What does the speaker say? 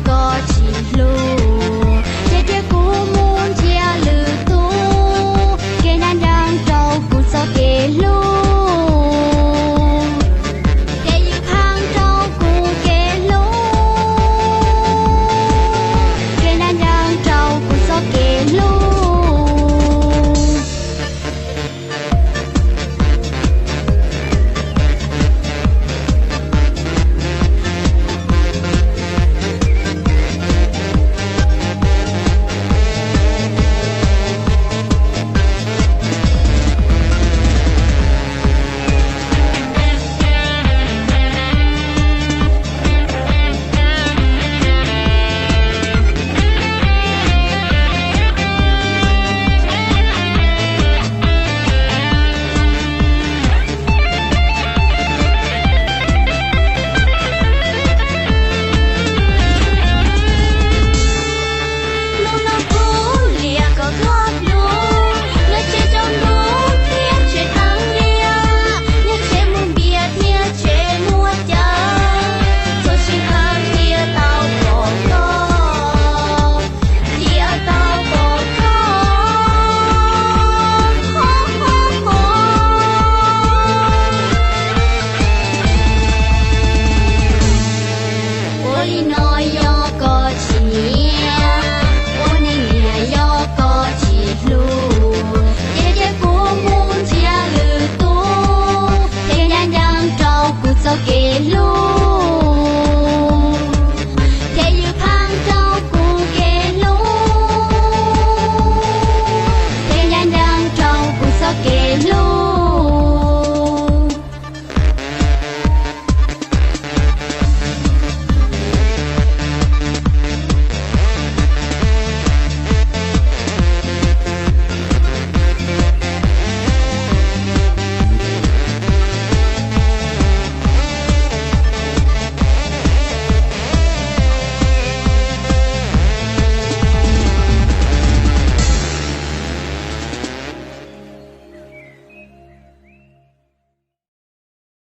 koj tsis hlub, ces cia kuv mus ntsib lwm tus, kev ncaj ncees rau kuv txoj kev hlub, kev ywj pheej rau kuv kev hlub, kev ncaj ncees rau kuv txoj kev hlub. Hnub no kuv liam kom koj hlub, nyob tsev tsaus ntuj thiab tsev teev liaj, nyob tsev muaj npias thiab tsev muaj cawv, txhua sij hawm qhia tau kom koj, qhia tau kom koj. Ua li no yog koj tsis nyiam, ua neeg nyiam yog koj tsis hlub, ces cia kuv mus ntsib lwm tus, kev ncaj ncees rau kuv txoj kev hlub.